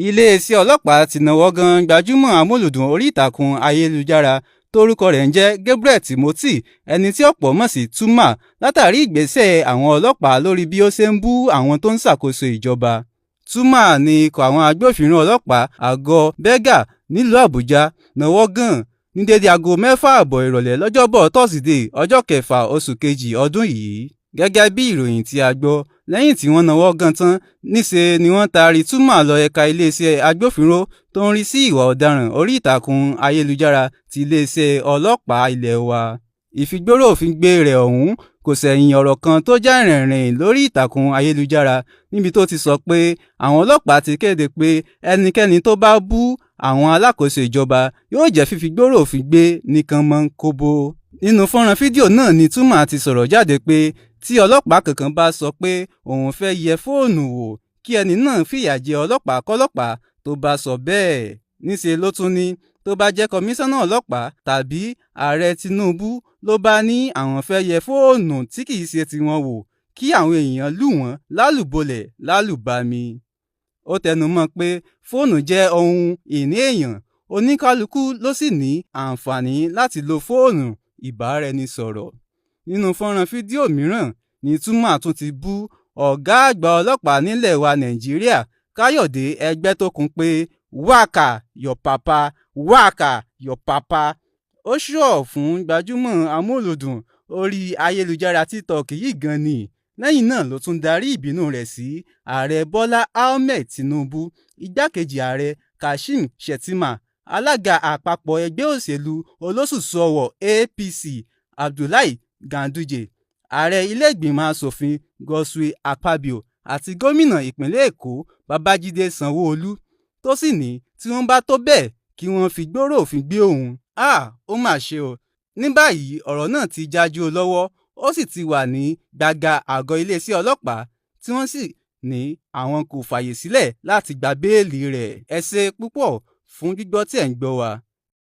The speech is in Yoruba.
Iléeṣẹ́ ọlọ́pàá ti nawọ́ gan gbajúmọ̀ amúlùúdùn orí ìtàkùn ayélujára tórúkọ rẹ̀ ń jẹ́ Gabriel Timothy, ẹni tí ọ̀pọ̀ mọ̀ sí Tuma, látàrí ìgbésẹ̀ àwọn ọlọ́pàá lórí bí ó ṣe ń bú àwọn tó ń ṣàkóso ìjọba. Tuma ní ikọ̀ àwọn agbófinró ọlọ́pàá àgọ́ Berger nílùú Àbújá nawọ́ gàn ní dédé aago 6:30 ìrọ̀lẹ́ lọ́jọ́bọ̀ Tọ́sídẹ̀ẹ́, ọjọ́ 6 oṣù kejì ọdún yìí. Gẹ́gẹ́ bí ìròyìn tí a gbọ́, lẹ́yìn tí wọ́n nawọ́ gàn tán, níṣe ni wọ́n taari Tuma lọ ẹ̀ka iléeṣẹ́ agbófinró tó ń rí sí ìwà ọ̀daràn orí ìtàkùn ayélujára ti iléeṣẹ́ ọlọ́pàá ilé wa. Ìfigbórò òfin gbé rẹ̀ ọ̀hún kò ṣẹ̀yìn ọ̀rọ̀ kan tó jà rìnrìn lórí ìtàkùn ayélujára, níbi tó ti sọ pé àwọn ọlọ́pàá ti kéde pé ẹnikẹ́ni tó bá bú àwọn alákòóso ìjọba yóò jẹ́ fífigbórò òfin gbé ní kànmọ́nkóbó. Nínú fọ́nrán fídíò náà ni Tuma ti sọ̀rọ̀ jáde pé tí ọlọ́pàá kankan bá sọ pé òun fẹ́ yẹ fóònù wò, kí ẹni náà fìyà jẹ ọlọ́pàá kọ́lọ́pàá tó bá sọ bẹ́ẹ̀. Níṣe ló tún ní tó bá jẹ́ kọmíṣánná ọlọ́pàá tàbí Ààrẹ Tinubu ló bá ní àwọn fẹ́ yẹ fóònù tí kì í ṣe tiwọn wò, kí àwọn èèyàn lù wọ́n lálùbọ́lẹ̀ lálùbami. Ó tẹnumọ́ pé fóònù jẹ́ ohun ìní èèyàn, oníkálukú ló sì ní àǹfààní láti lo fóònù ìbáraẹnisọ̀rọ̀. Nínú fọ́nrán fídíò mìíràn ní Tuma tún ti bú ọ̀gá àgbà ọlọ́pàá nílẹ̀ wa Nàìjíríà Káyọ̀dé Ẹgbẹ́tókun pé "Waka your papa, waka your papa." Ó ṣùọ́ fún gbajúmọ̀ amúlùúdùn orí ayélujára TikTok yìí gan ni. Lẹ́yìn náà ló tún darí ìbínú rẹ̀ sí Ààrẹ Bọ́lá Ahmed Tinubu, Igbákejì Ààrẹ Kashim Shettima, alága àpapọ̀ ẹgbẹ́ òṣèlú olóṣùṣù-ọ̀wọ̀ APC Abdullahi Ganduje, ààrẹ ilé-ìgbìmọ̀ aṣòfin Godswill Akpabio àti gómìnà ìpínlẹ̀ Èkó Babájídé Sanwó-Olú, tó sì ní tí wọ́n bá tó bẹ́ẹ̀ kí wọ́n fi gbòòrò òfin gbé òun. Háà, ó mà ṣe o! Ní báyìí, ọ̀rọ̀ náà ti jájú lọ́wọ́, ó sì ti wà ní gbàgà àgọ́ iléeṣẹ́ ọlọ́pàá, tí wọ́n sì ní àwọn kò fààyè sílẹ̀ láti gba béèlì rẹ̀. Ẹ ṣé púpọ̀ fún gbígbọ́ tí ẹ̀ ń gbọ́ wa.